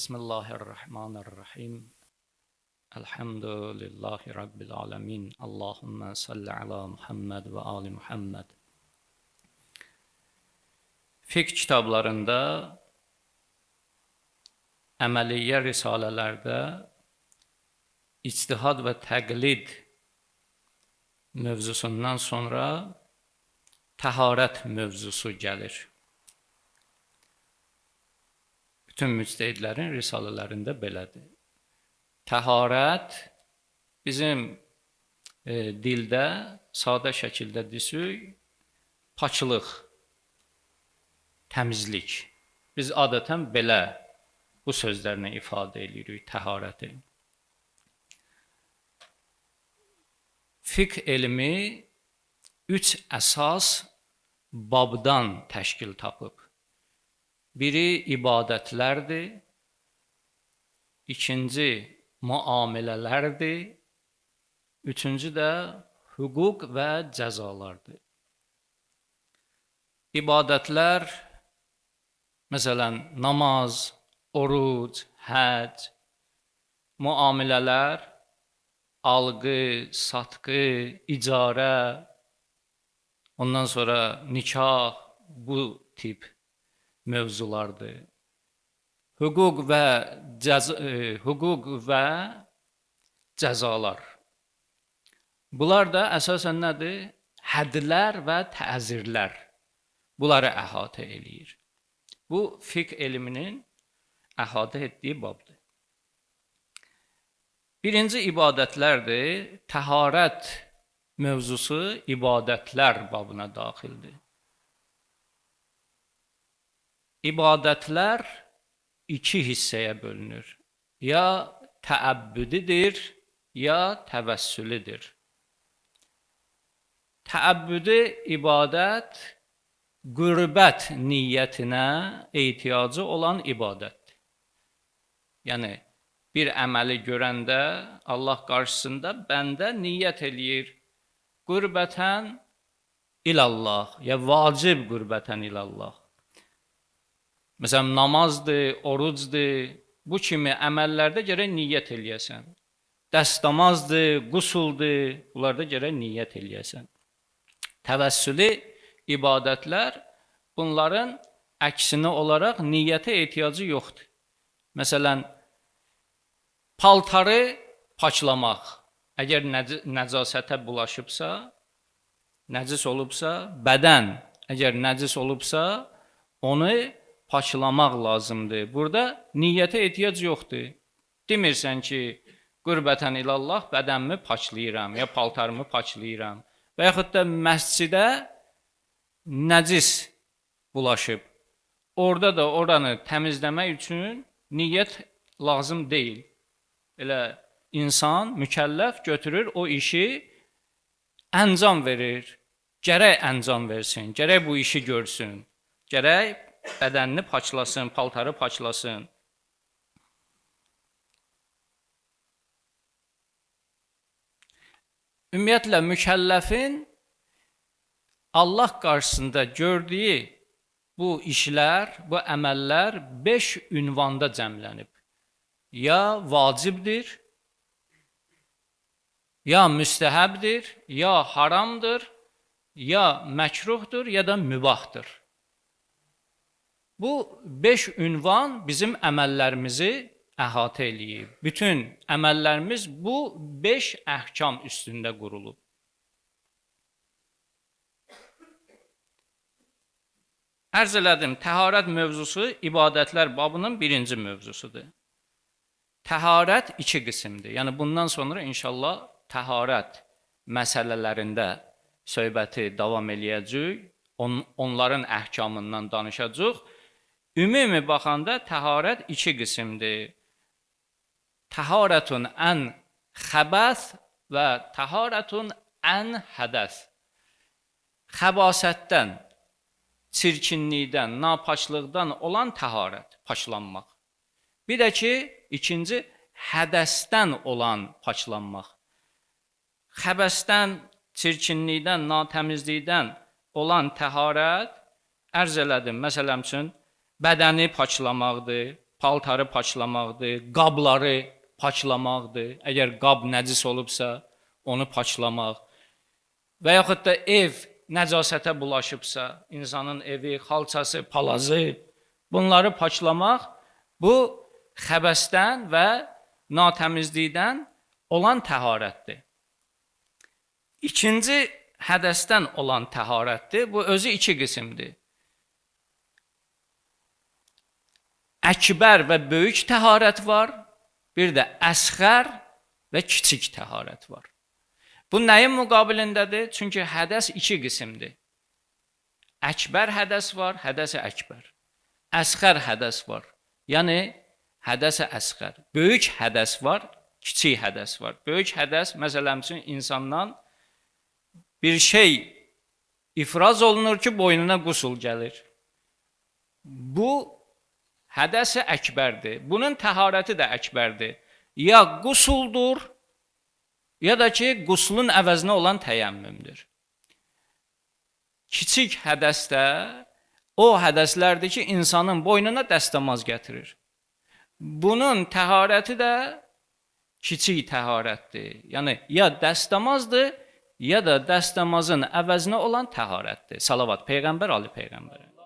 Bismillahirrahmanirrahim. Elhamdülillahi Rabbil alemin. Allahümme salli ala Muhammed və ali Muhammed. Fiqh kitablarında, əməliyyə risalələrdə ictihad və təqlid mövzusundan sonra təharət mövzusu gəlir. Bütün müctehidlərin risalələrində belədir. Təharət bizim dildə sadə şəkildə desək, paklıq, təmizlik. Biz adətən belə bu sözlərlə ifadə edirik təharəti. Fiqh elmi üç əsas babdan təşkil tapıb. Biri ibadətlərdir, ikinci müamilələrdir, üçüncü də hüquq və cəzalardır. İbadətlər, məsələn, namaz, oruc, həcc, müamilələr, alqı, satqı, icarə, ondan sonra nikah, bu tip mövzulardır. Hüquq və cəzalar. Bunlar da əsasən nədir? Hədlər və təzirlər. Bunları əhatə eləyir. Bu fiqh elminin əhatə etdiyi babdır. Birinci ibadətlərdir. Təharət mövzusu ibadətlər babına daxildir. İbadətlər iki hissəyə bölünür. Ya təəbbüdidir, ya təvəssülüdür. Təəbbüdi ibadət qürbət niyyətinə ehtiyacı olan ibadətdir. Yəni, bir əməli görəndə Allah qarşısında bəndə niyyət eləyir. Qürbətən ilallah, ya vacib qürbətən ilallah. Məsələn, namazdır, orucdur, bu kimi əməllərdə gərək niyyət eləyəsən. Dəstəmazdır, qusuldur, bunlarda gərək niyyət eləyəsən. Təvəssülü ibadətlər bunların əksinə olaraq niyyətə ehtiyacı yoxdur. Məsələn, paltarı paklamaq, əgər nəcasətə bulaşıbsa, nəcis olubsa, bədən əgər nəcis olubsa, onu paklamaq lazımdır. Burada niyyətə ehtiyac yoxdur. Demirsən ki, qürbətən ilallah bədənimi paklayıram, ya paltarımı paklayıram. Və yaxud da məscidə nəcis bulaşıb. Orada da oranı təmizləmək üçün niyyət lazım deyil. Elə insan, mükəlləf götürür o işi, əncam verir. Gərək əncam versin, gərək bu işi görsün, gərək bədənini paklasın, paltarı paklasın. Ümumiyyətlə, mükəlləfin Allah qarşısında gördüyü bu işlər, bu əməllər 5 ünvanda cəmlənib. Ya vacibdir, ya müstəhəbdir, ya haramdır, ya məkruhdur, ya da mübahdır. Bu 5 ünvan bizim əməllərimizi əhatə eləyib. Bütün əməllərimiz bu 5 əhkam üstündə qurulub. Ərz elədim, təharət mövzusu ibadətlər babının birinci mövzusudur. Təharət iki qismdir. Yəni bundan sonra inşallah təharət məsələlərində söhbəti davam eləyəcəyik. Onların əhkamından danışacağıq. Ümumi baxanda təharət iki qismdir. Təharətun ən xəbəs və təharətun ən hədəs. Xəbasətdən, çirkinlikdən, napaçlıqdan olan təharət, paçlanmaq. Bir də ki, ikinci, hədəsdən olan paçlanmaq. Xəbəsdən, çirkinlikdən, natəmizlikdən olan təharət, ərz elədim, məsələn üçün, bədəni paçlamaqdır, Paltarı paçlamaqdır, qabları paçlamaqdır. Əgər qab nəcis olubsa, onu paçlamaq. Və yaxud da ev nəcasətə bulaşıbsa, insanın evi, xalçası, palazı, bunları paçlamaq bu xəbəsdən və natəmizlikdən olan təharətdir. İkinci hədəsdən olan təharətdir. Bu özü iki qismdir. Əkbər və böyük təharət var, bir də əsxər və kiçik təharət var. Bu nəyin müqabilindədir? Çünki hədəs iki qismdir. Əkbər hədəs var, hədəs-i əkbər. Əsxər hədəs var. Yəni hədəs-i əsxər. Böyük hədəs var, kiçik hədəs var. Böyük hədəs məsələn üçün insandan bir şey ifraz olunur ki, boynuna qusul gəlir. Bu hədəsi əkbərdir. Bunun təharəti də əkbərdir. Ya qusuldur, ya da ki, quslun əvəzinə olan təyəmmümdür. Kiçik hədəsdə o hədəslərdir ki, insanın boynuna dəstəmaz gətirir. Bunun təharəti də kiçik təharətdir. Yəni ya dəstəmazdır, ya da dəstəmazın əvəzinə olan təharətdir. Salavat Peyğəmbər, Ali Peyğəmbərə.